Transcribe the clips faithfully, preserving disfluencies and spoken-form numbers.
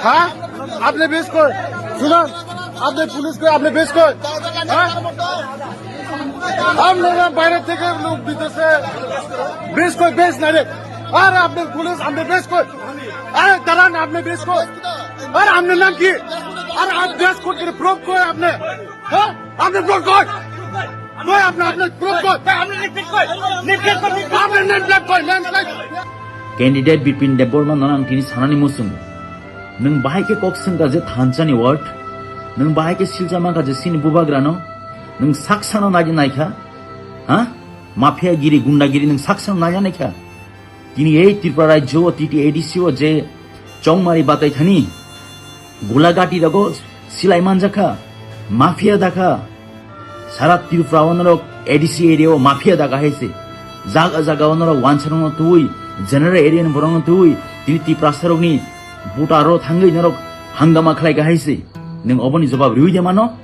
हाँ, आपने भेज को, सुनो, आपने पुलिस को, आपने भेज को, हाँ? हम लोग यहाँ बाहर थे, लोग विदेश से, भेज को, भेज ना रे। अरे आपने पुलिस, हमने भेज को, अरे दलाल, आपने भेज को, अरे हमने नाम की, अरे आप भेज को, तेरे प्रूफ को है आपने, हाँ? आपने प्रूफ को, कोई आपने, आपने प्रूफ को, आपने नहीं प्रूफ को, नहीं प्रूफ को, आपने नहीं प्रूफ को, नहीं प्रूफ को। Candidate Bipin Debbarma no ang tini sanani muchungo. Nwng bahai khe kok swngkha je thansa ni word? Nwng bahai khe silsa mankha je chini bubagrano? Nwng saksano nai naikha? Ha? Mafia giri, gunda giri nwng saksano nai naikha? Tini ei Tripura rajyo o T T A D C o je chongmari batai thani, gulagati rogo silai manjakha, mafia dakha. Sara Tripura o norok A D C area o mafia dakha hai se. Jaga jaga o norok wansa rokno twi, general area ni borok no twi, tini Tiprasa rokni buta ro thangwi norok hangama khlai kha hai se. Nwng oboni jobab riwi de mano?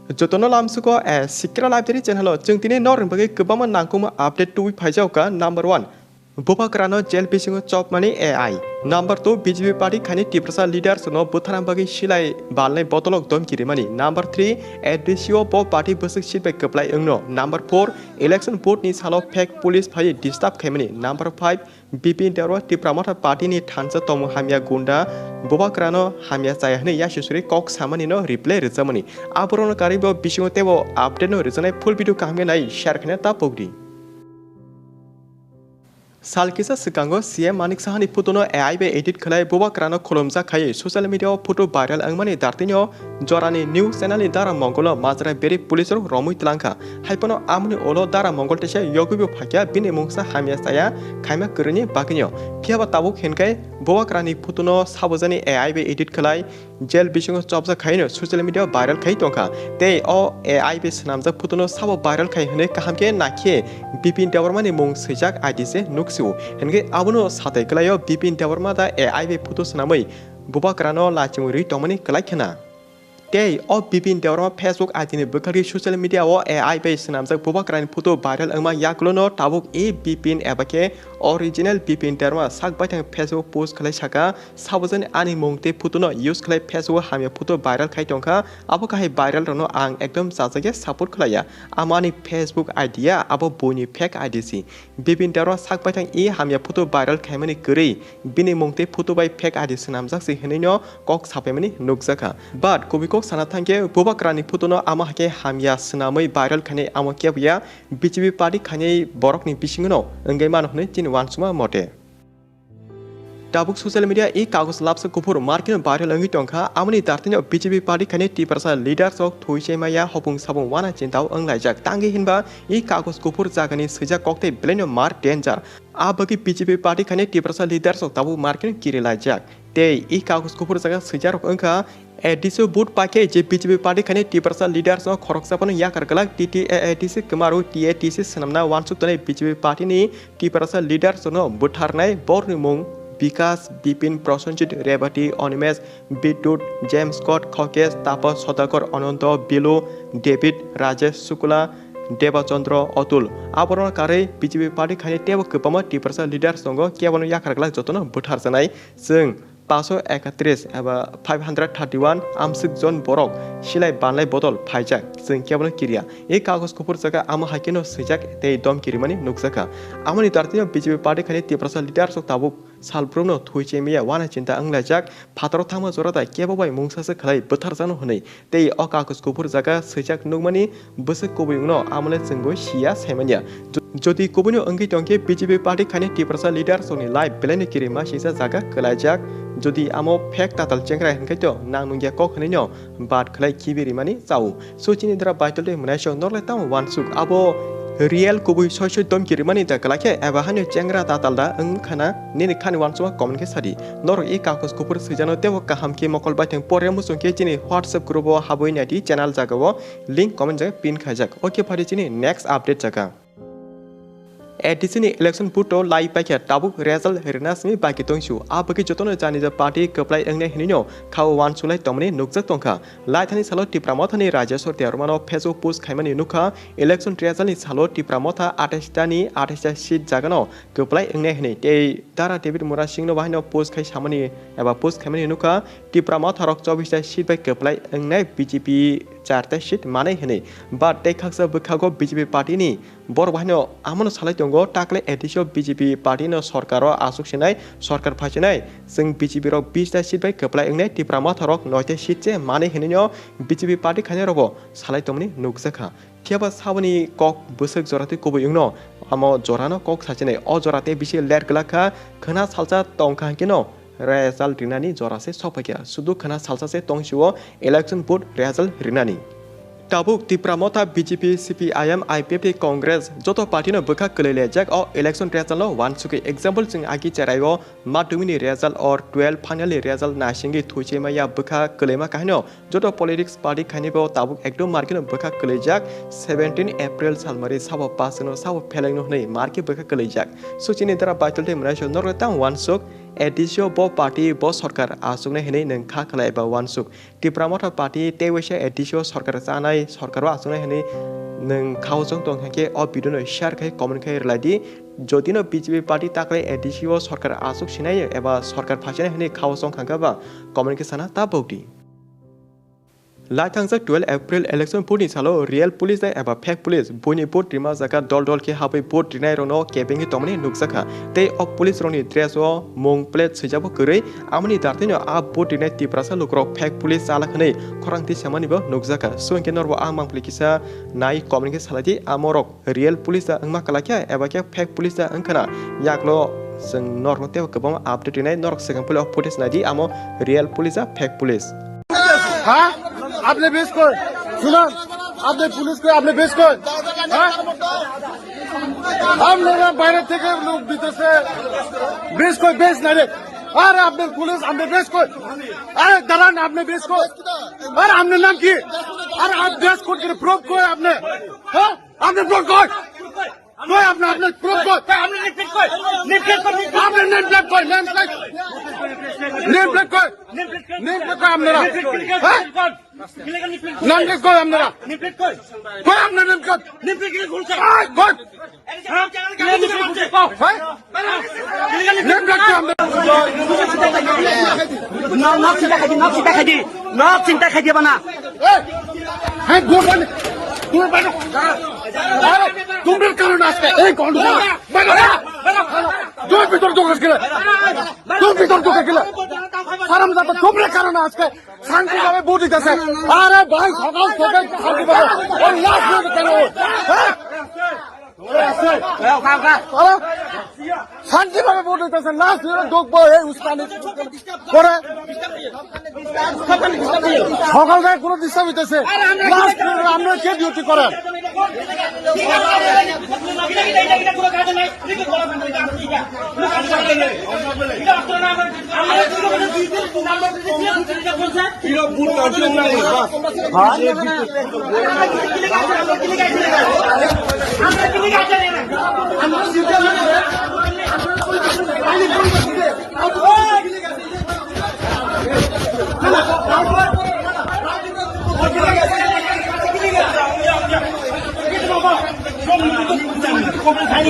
Jotono lamsuko, eh, Sikra Library channel o chwng tini norokni bagwi kwbangma nangkukma update tubui phaijago kha. Number one, Bubagrano jail bisingo chopmani A I. Number two, B J P party khaini Tiprasa leaders no butharna bagwi silai balnai botolok domki rimani. Number three, A D C o bo party bwswk seat bai kwplai wngno. Number four, election vote ni salo fake police phaiwi disturb khaimani. Number five, Bipin Debbarma Tipra Motha party ni thansa tongmung hamya gunda Bubagrano hamya chaya hwnwi yasisuri kok samani no reply rwjakmani. Aborokno karwi bo bisingo teibo update no rwjaknai, full video kaham khe nai share khaina ta pokdi. Sal kisa swkango C M Manik Sahani photo no A I bai edit khlai Bubagrano khulumjak khai social media o photo viral wngmani dartino jorani news channel ni dara mongol no majra beri police rok romwi twlangkha. Haiphano amoni ulo dara mongol teisa yogwibo phaikha bini mungsa hamya chaya khaima kwrwini bagwino. Phiyaba tabuk hinkhai Bubagrani photo no sabojani A I bai edit khlai jail bisingo chopjak khaino social media o viral khai tongkha. Tei o A I bai swnamjak photo no sabo viral khai hwnwi kaham khe nakhe Bipin Debbarma ni mung swijak I D se nuksio. Hinkhe abono satai kwlaio Bipin Debbarma da A I bai photo swnamwi Bubagrano lachimwi rwi tongmani kwlai khna. Tei o Bipin Debbarma Facebook I D ni bwkhakni social media o A I bai swnamjak Bubagrani photo viral wngma yagulo no tabuk e Bipin eba khe original Bipin Debbarma sak baithang Facebook post khlai saka, Sabojani ani mung tei photo no use khlai Facebook o hamya photo viral khai tongkha. Abo kahai viral rokno ang ekdom chajagya support khlaiya. Amo ani Facebook I D ya, abo buini fake I D si. Bipin Debbarma sak baithang e hamya photo viral khaimani kwrwi bini mung tei photo bai fake I D swnamjak si hwnwi no kok sapaimani nukjakha. But kubui kok sana thangkhe Bubagrani photo no amo haikhe hamya swnamwi viral khainai amo kebo ya, B J P party khainai borokni bisingo no wngwi mano hwnwi chini uansukma mote. Tabuk social media e kagoj lapsa kuphur markino viral wngwi tongkha. Amoni dartino B J P party khaini Tiprasa leaders rok thwi chaimaya hopung sabung wana chintao wnglaijak. Tangwi hinba e kagoj kuphur jagani swijak koktei belaino mar danger. A bagwi B J P party khaini Tiprasa leaders rok tabuk markino kirilaijak. Tei e kagoj kuphur jaga swijakrok wngkha, A D C o vote paikhe je B J P party khaini Tiprasa leaders no khoroksa phano yakar glak T T A A D C kwmaru T A D C swnamna uansuk tonwi B J P party ni Tiprasa leaders no butharnai borni mung Bikas, Bipin, Prosenjit, Rebati, Onimesh, Bidut, James Scott, Khokes, Tapas, Sodakor, Ananto, Bilu, David, Rajesh, Sukula, Debachandra, Atul. Aborokno karwi B J P party khaini teibo kwbangma Tiprasa leaders tongo, kebono yakar glak jotono butharjanai. Chwng paso ekatris eba five hundred thirty one amswk jon borok silai balnai bodol phaijak, chwng kebono kiriya. E kagoj kuphur jaga amo hai kheno swijak tei domki rimani nukjakha. Amoni dartino B J P party khaini Tiprasa leaders rok tabuk salbrumno thwi chemiya wana chinta wnglaijak, phataro thangma jorada kebo bai mungsasa khlai bwtharjakno hwnwi. Tei o kagoj kuphur jaga swijak nukmani bwswk kubui wngno amole chwngbo siya saimanya. Jo-, jodi kubuino wngwi tongkhe B J P party khaini Tiprasa leaders rokni life belaino kirima sisa jaga kwlaijak. Jodi amo fake tatal chengrai hwnkhe to nang nungya kok hwnwino bat khlai khibi rimani chao. So chini dra baitol tei mwnaisok norok lai tamo uansuk abo real kubui soi soi domki rimani da kwlai khe eba haino chengra tatal da wng khana nini khani uansukma comment khe sadi. Norok e kagoj kuphur swijano teibo kaham khe mokol baithang porya muchung khe chini WhatsApp group o habwi naidi channel jaga o link comment jaga pin khaijak. Okay phari chini next update jaga. A D C ni election board o lai paikha tabuk result rwna simi baki tongsu. A bagwi jotono jani ja party kwplai wngnai hinwino khao uansuk lai tongmani nukjak tongkha. Lai thani salo Tipra Motha ni Rajeshwar Debbarma no Facebook post khaimani nukha, election result ni salo Tipra Motha atais ta ni atais ta seat jagano kwplai wngnai hinwi tei Dara David Murasing no bahai no post khai samani eba post khaimani nukha, Tipra Motha rok chobbish ta seat bai kwplai wngnai, B J P char ta seat manai hinwi. But tei khaksa bwkhago B J P party ni borok bahaino amono salai tongo, takle A D C o B J P party no sorkar o aswk sinai, sorkar phaisinai, chwng B J P rok bish ta seat bai kwplai wngnai, Tipra Motha rok noi ta seat se manwi hinwi no B J P party khainai rokbo salai tongmani nukjakha. Phiya ba saboni kok bwswk jora tei kubui wngno, amo jorano kok sachinai, o jora tei bisi ler glak kha, khwna salsa tongkha hwnkhe no result rinani jora se sokphaikha, sudu khwna salsa se tongsi o election board result rinani. Tabuk Tipra Motha, B J P, C P I M, I P F T, Congress joto party no bwkhak kwlwi laijak o election result no uansugwi. Example, chwng agi cherai o madhyamik ni result or twelve final ni result naisingwi thuichima ya bwkha kwlwima kahino joto politics party khaini bo tabuk ekdom markino bwkha kwlwijak. Seventeen April salmari sabo pass no sabo phelengno hwnwi marki bwkha kwlwijak. Suchini dara baitul tei mwnaisok norok tang uansuk A D C o bo party bo sorkar achuknai hwnwi nwng kha khlai ba uansuk. Tipra Motha party tei waisa A D C o sorkar chanai, sorkar o achuknai hwnwi nwng khao chwng tong kha khe o video no share khai comment khai rwlai di. Jodi no B J P party takle A D C o sorkar achuk sinai eba sorkar phaisinai hwnwi khao chwng kha khe ba comment khe sana ta bok di. Lai thangjak twelve April election board ni salo real police da eba fake police, buini vote rima jaga dol dol khe habwi vote rinai rokno kebengwi tongmani nukjakha. Tei o police rokni dress o mung plate swijabo kwrwi, amoni dartino a vote rinai Tiprasa lukurok fake police chalak hwnwi khorang twi samani bo nukjakha. Swngkhe norbo a mangpili kisa nai comment khe salai di, amorok real police da wngma kwlai khe eba khe fake police da wngkha na? Yaklo chwng norokno teibo kwbangma update rinai, norok swkang phili o footage nai di, amo real police da fake police. हाँ? आपने भेज को? सुनो, आपने पुलिस को, आपने भेज को? हाँ? हम लोग यहाँ बाहर थे, लोग भीतर से भेज को, भेज ना रे। अरे, आपने पुलिस, आपने भेज को? अरे, दलाल, आपने भेज को? अरे, आपने नाम की? अरे, आप भेज को, प्रूफ को है आपने? हाँ? आपने प्रूफ को है? कोई आपने, आपने प्रूफ कोई? कोई आपने नेम प्लेट कोई? नेम प्लेट कोई? आपने नेम प्लेट कोई? Name plate? नेम प्लेट कोई? नेम प्लेट कोई? नेम प्लेट कोई आपने रहा? हैं? नेम प्लेट कोई आपने रहा? नेम प्लेट कोई? कोई आपने नेम प्लेट? नेम प्लेट के कौन सा? कोई? हैं? नेम प्लेट कोई आपने? Nok, nok chinta khai di, nok chinta khai di, nok chinta khai di bana. ए, हैं, दूर बन, दूर बैठो। अरे, तुम भी करो ना इसका, एक कौन दूर? बैठो। तुम भी तो दुख के लिए, तुम भी तो दुख के लिए। शर्म जाता, तुम भी करो ना इसका। শান্তিভাবে ভোট দিতেছে। আরে ভাই, সকাল থেকে শান্তিভাবে, ওই লাস্ট মিনিট কেন? হ্যাঁ? আরে, শান্তিভাবে ভোট হইতেছে, লাস্ট মিনিটে ঢুকবো এই উস্কানি করে। সকাল থেকে কোনো ডিস্টার্ব হইতেছে, লাস্ট মিনিটে আপনারা কে ডিউটি করেন?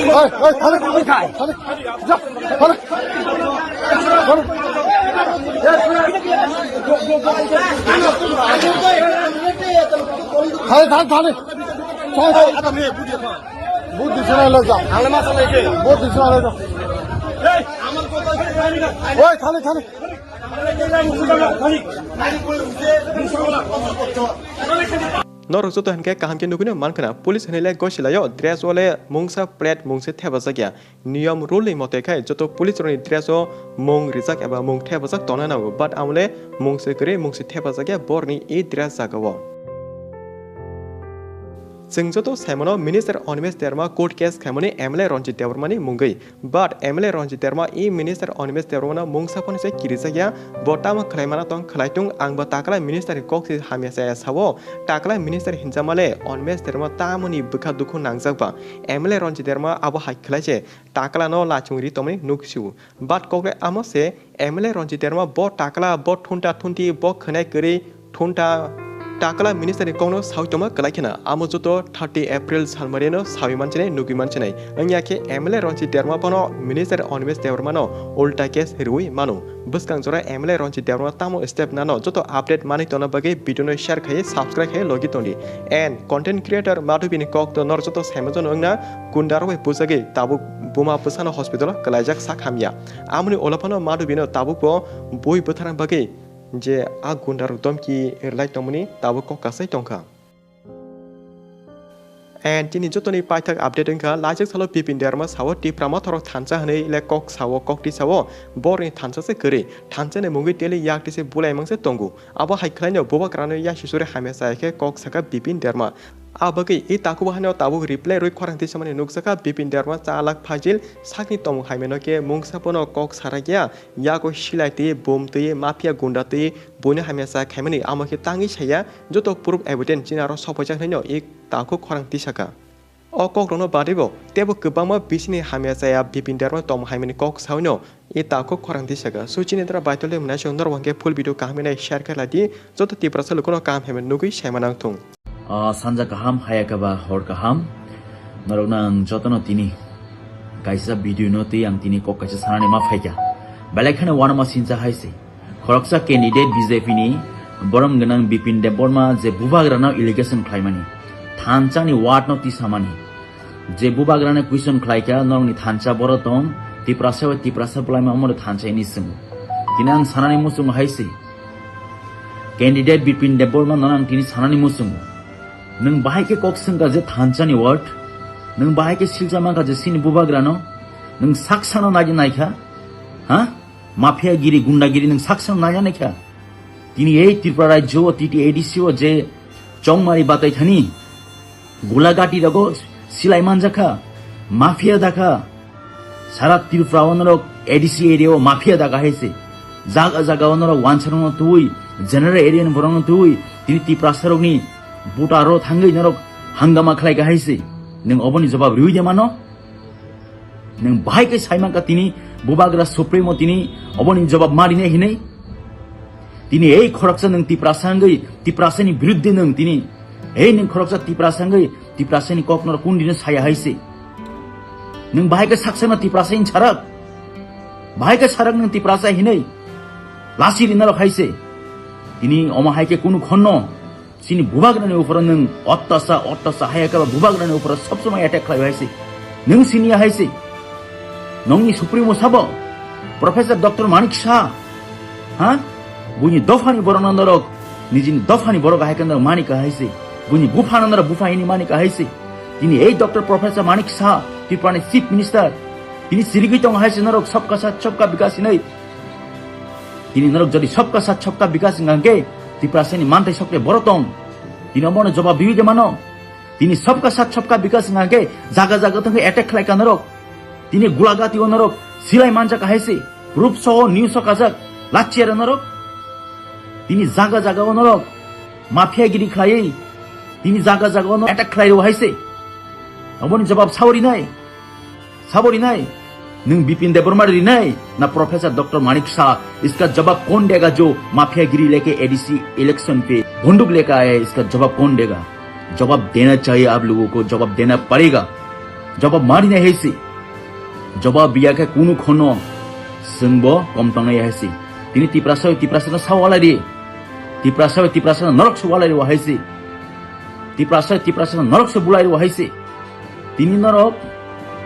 এই, এই, খালি, খালি, খালি। থালে, থালে, থালে। ভোট দিছে না, লে যা। ভোট দিছে না, লে যা। ওই, থালে, থালে। Norok joto hinkhe kaham khe nugwino mankha na, police hinwi le gosi laio, dress o le mungsa plate mungsa thepajak ya. Niyom rule ni mote khai joto police rokni dress o mung rijak eba mung thepajak tongna nango, but amo le mung se kwrwi, mung se thepajak ya borokni e dress jaga o. Chwng joto saimano Minister Animesh Debbarma court case khaimani M L A Ranjit Debbarmani mungwi. But M L A Ranjit Debbarma e Minister Animesh Debbarmano mungsa phano se kirijakya, bo tamo khlaimana tong khlaitung, ang bo takla Minister ni kok se hamya chaya sao, takla Minister hinjamale Animesh Debbarma tamoni bwkha dukhu nangjak ba, M L A Ranjit Debbarma abo hai khlai se taklano lachung ri tongmani nuk sio. But kokre amo se M L A Ranjit Debbarma bo takla, bo thunta thunti, bo khwnai kwrwi thunta takla minister ni kokno sawi tongma kwlai kheno. Amo joto thirty April salmariano sawi manchinai, nugwi manchinai. Wngya khe M L A Ranjit Debbarma bono minister Animesh Debbarmano ulta case riwi mano. Bwskang jora M L A Ranjit Debbarma tamo step nano joto update manwi tongna bagwi video no share khai, subscribe khai logi tongdi. And content creator Madhubi ni kok to nor joto saimajano wngna gunda rok bai bujagwi tabuk buma bwsano hospital o kwlaijak sak hamya. Amoni ulo phano Madhubi no tabuk bo bui bwtharna bagwi je a gunda rok domki rwlai tongmani tabuk kok kasai tongkha. And chini jotoni paithak update wngkha, laijak salo Bipin Debbarma sao Tipra Motha rok thansa hwnwi le kok sao, kok twi sao, borni thansa se kwrwi, thansa ni mungwi teli yak twi se bulai mang se tongo. Abo hai khlaino bubagrano yasi suri hamya chaya khe kok saka Bipin Debbarma. A bagwi e takhuk bo haino tabuk reply rwi khorang tisamani nukjakha Bipin Debbarma chalak phajil sakni tongmung hai mano khe mungsa bono kok sarakya, yago silai twi, bum twi, mafia gunda twi, buino hamya cha khaimani amo khe tangwi saya, joto proof evidence chini aro sophaijak hwnwi no e takhuk khorang tisaka. O kokrokno badwibo teibo kwbangma bisini hamya chaya Bipin Debbarma tongmung hai mani kok sawi no e takhuk khorang tisaka. So chini dara baitol de mwnai song norok hwnkhe full video kaham hinai share khai lai di, joto Tiprasa lukuno kaham hinwi nugwi saima nang thung. Ah, sanja kaham, haya kaba hor kaham. Norokno ang jotono tini kaisa video no twi ang tini kok kaisa sanani ma phaikha. Belai kheno uanama sincha hai se. Khoroksa candidate B J P ni borom gwnang Bipin Debbarma je bubagrano allegation khlaimani. Thansa ni word no tisamani. Je bubagrano question khlaikha, norokni thansa boro tong, Tiprasa bai Tiprasa bwlaima omo thansa ini swngo. Tini ang sanani muchungo hai se. Candidate Bipin Debbarma no ang tini sanani muchungo. Nwng bahai khe kok swngkha je thansa ni word? Nwng bahai khe silcha mankha je chini bubagrano? Nwng saksano nai naikha? Ha? Mafia giri, gunda giri nwng saksano nai naikha? Tini ei Tripura rajyo o T T A D C o je chongmari batai thani, Gulagati rogo silai manjakha, mafia dakha. Sara Tripura o norok A D C area o mafia dakha hai se. Jaga jaga o norok wansa rokno twi, general area ni borok no twi, tini Tiprasa rokni buta ro thangwi norok hangama khlai kha hai se. Nwng oboni jawab riwi de mano? Nwng bahai khe sai mankha tini bubagra Supremo tini oboni jawab ma rinai hinwi? Tini ei khoroksa nwng Tiprasa wngwi, Tiprasani biruddhe nwng tini, ei nwng khoroksa Tiprasa wngwi, Tiprasani kok norok kundino saya hai se. Nwng bahai khe saksano Tiprasa hin sarak. Bahai khe sarak nwng Tiprasa hinwi. Lasi rinarok hai se. Tini omo hai khe kunu khonno. Chini bubagrani uphoro nwng ottasa, ottasa hai khe bubagrani uphoro sob somoi attack khlai hai se. Nwng sini hai se. Nongni Supremo sabo? Professor Doctor Manik Saha. Ha? Buini dophani borokno norok, nijini dophani borok hai khe norok mani kha hai se. Buini buphano norok bupha hini mani kha hai se. Tini ei Doctor Professor Manik Saha, Tripurani Chief Minister, tini sirigwi tongo hai se norok Sabka Sath Sabka Vikas hinwi. Tini norok jodi Sabka Sath Sabka Vikas wngkha hwnkhe Tiprasani manthai sokte boro tong. Tini omono jobab riwi de mano. Tini Sabka Sath Sabka Vikas wngkha hwnkhe jaga jaga thangwi attack khlai kha norok. Tini Gulagati o norok silai manjak hai se. Proof soho news o kajak. Lachiyara norok. Tini jaga jaga o norok mafia giri khlaiwi. Tini jaga jaga o norok attack khlai rw hai se. Oboni jobab sao rinai? Sabo rinai? Nwng Bipin Debbarma rinai na Professor Doctor Manik Saha? इसका जवाब कौन देगा जो माफियागिरी लेके ADC election पे बंदूक लेकर आया है? इसका जवाब कौन देगा? जवाब देना चाहिए आप लोगों को, जवाब देना पड़ेगा। जवाब ma rinai hai se. Jawab riya khe kunu khonno chwngbo kom tongnai hai se. Tini Tiprasa bai Tiprasano sao walai ri. Tiprasa bai Tiprasano norok se walai ri hai se. Tiprasa bai Tiprasano norok se bulai ri hai se. Tini norok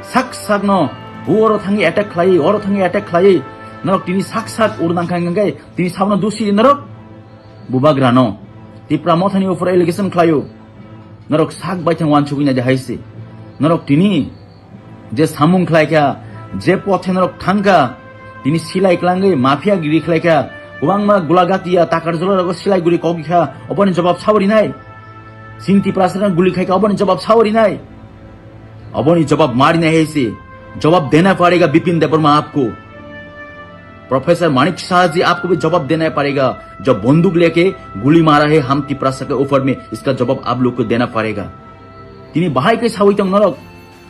sak sakno bo oro thangwi attack khlai, oro thangwi attack khlai. Norok tini sak sak ur nang kha hwnkhe tini sabno dusi norok. Bubagrano Tipra Mothani uphoro allegation khlaio. Norok sak bai thang wansugwi naidi hai se. Norok tini je samung khlai kha, je pothe norok thang kha, tini silai klangwi mafia giri khlai kha, kwbangma Gulagati ya Takarjala rogo silai guri kok kha, oboni jawab sabo rinai? Sini Tiprasa rang guli khai ka, oboni jawab sao rinai. Oboni jawab ma rinai hai se. Jawab dena padega Bipin Debbarma aapko. Professor Manik Saha ji aapko bhi jawab dena padega. Jab banduk leke guli mara hai hum Tiprasa ke upar mein, iska jawab aap log ko dena padega. Tini bahai ke sawi tong norok.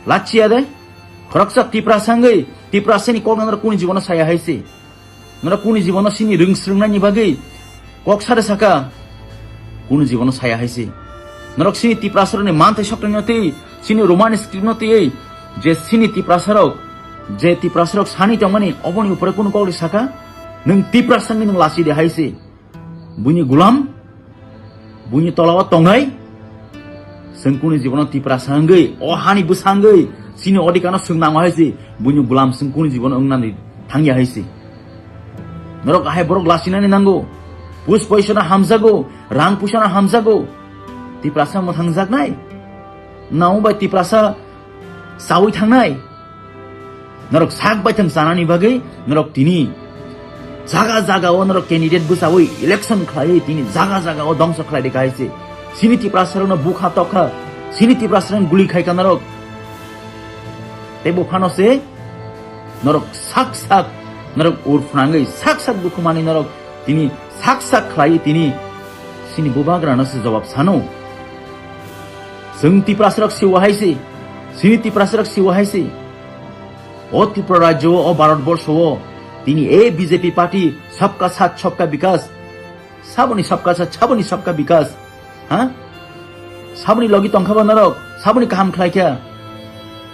Lachia de. Khoroksa Tiprasa wngwi, Tiprasa ni kok norok kuni jibono saya hai se. Norok kuni jibono sini rwng swrwngnaini bagwi kok sade saka, kunu jibono saya hai se. Norok sini Tiprasarokni manthai soknaino twi, sini Roman script no twi, je sini Tiprasarok, je Tiprasarok sani tongmani, oboni upore kunu kok ri saka, nwng Tiprasa wngwi nwng lasi de hai se. Buini gulam, buini tolao tongnai, chwng kuni jibono Tiprasa wngwi, o hani bwsa wngwi, chini odhikar no chwng nango hai se, buini gulam chwng kuni jibono wngnani thangya hai se. Norok ahai borok lasinani nango, pus poisa no hamjago, rang puisa no hamjago, Tiprasa mwthangjaknai, namo bai Tiprasa chawi thangnai. Norok sak baithang chanani bagwi norok tini jaga jaga o norok candidate bwchawi election khlaiwi tini jaga jaga o dongso khlai rikha hai se. Sini Tiprasarokno bukha tokha, sini Tiprasarokno guli khaikha norok. Tei bo phano se norok sak sak norok ur phnangwi sak sak dukhu manwi norok tini sak sak khlaiwi tini sini bubagrano se jawab sano. Chwng Tiprasarok siwa hai se, sini Tiprasarok siwa hai se. O Tripura rajyo o, o Bharat borsho o tini e B J P party sabka sath sabka bikas. Saboni sabka sath, saboni sabka bikas. Ha? Saboni logi tongkha ba norok, saboni kaham khlai kha.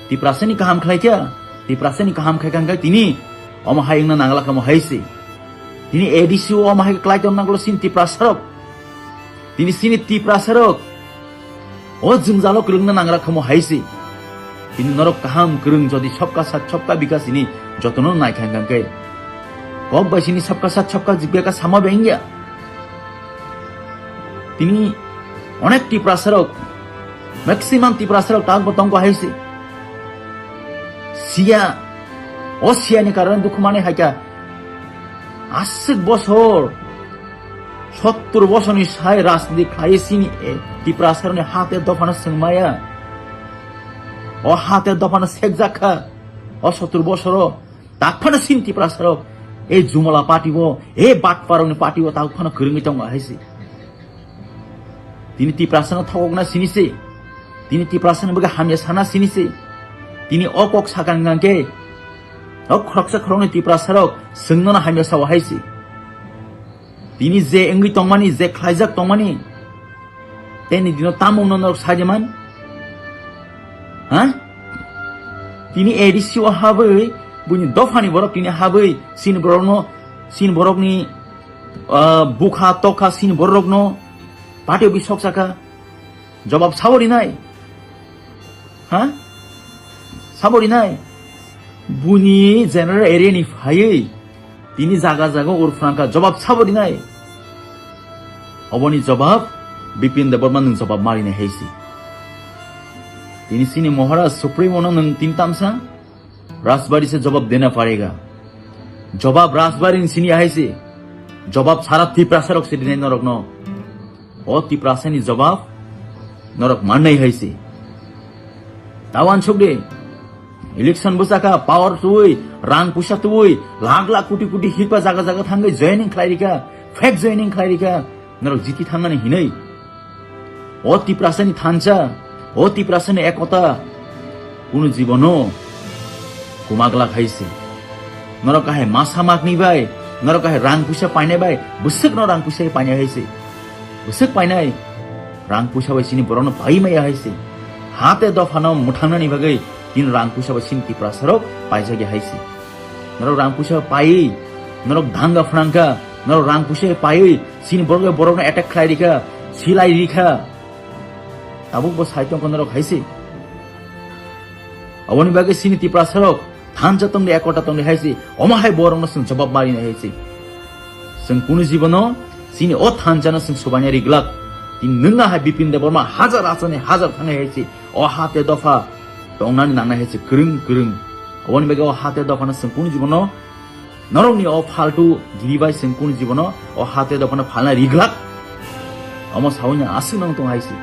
Tiprasani kaham khlai kha. Tiprasani kaham khai kha hwnkhe tini omo hai wngna nangla kha mo hai se. Tini A D C o omo hai khlai tong nanglo sini Tiprasarok. Tini sini Tiprasarok. O jwngjalo kwrwngna nangra kha mo hai se. Tini norok kaham kwrwng jodi sabka sath sabka bikas hini jotono nai kha hwnkhe, kok bai sini sabka sath sabka bikas sama bai wngya. Tini onek Tiprasarok, maximum Tiprasarok tak bo tongko hai se. Siya, o siyani karone dukhu manwi hai kha. Aswk bosor, sottur bosorni sai rajniti khlai sini, e, Tiprasarokni hate dophano swngmaya. O hate dophano sekjak kha. O sottur bosoro tak phano sini Tiprasarok, e Jumala party o, e Batparokni party o tak phano kwrwngwi tongo hai se. Tini Tiprasano thokokna sini se. Tini Tiprasano bagwi hamya sana sini se. Tini o kok sakang hwnkhe, o khoroksa khoroknwi Tiprasarok chwngno hamya sao hai se. Tini je wngwi tongmani, je khlaijak tongmani, teni dino tamo wngno norok sajeman? Ha? Tini A D C o habwi, buini dophani borok tini habwi, sini borokno, sini borokni, ah, bukha tokha sini borokno party office sok saka. Jawab sabo rinai? Ha? Sabo rinai? Buini general area ni phaiwi tini jaga jaga ur phrangkha, jawab sabo rinai? Oboni jawab Bipin Debbarma nwng jawab ma rinai hai se. Tini sini Maharaj Supremo no nwng tin tamsa Rajbari se jawab dena padega. Jawab Rajbari ni sini hai se. Jawab sara Tiprasarok se dinai norokno. O Tiprasani jawab norok mannai hai se. Tawan chuk de. Election bwsakha, power twi, rang puisa twi, lakh lakh koti koti hikpa jaga jaga thangwi joining khlai rikha, fake joining khlai rikha, norok jiti thangmani hinwi. O Tiprasani thansa, o Tiprasani ekota, kunu jibono kumagla khai se. Norok kahai masa makni bai, norok kahai rang puisa painai bai, bwswkno rang puisa painai hai se. Bwswk painai, rang puisa bai sini borokno pai maya hai se. Hate dophano mwthangnani bagwi tini rang puisa bai sini Tiprasarok paijagya hai se. Norok rang puisa paiwi, norok danga phnangkha, norok rang puisa paiwi, sini borok bai borokno attack khlai rikha, silai rikha. Tabuk bo sai tongkha norok hai se. Aboni bagwi sini Tiprasarok thansa tongdi, ekota tongdi hai se. Omo hai borokno chwng jawab ma rinai hai se. Chwng kunu jibono sini o thansano chwng subaina riglak. Tini nwngna hai Bipin Debbarma hajar achani hajar thangnai hai se. O hate dopha tongnani nangnai hai se kwrwng kwrwng. Oboni bagwi o hate dophano chwng kunu jibono norokni o phaltu giri bai chwng kunu jibono o hate dophano phalna riglak. Omo sawi no aswk nang tong hai se.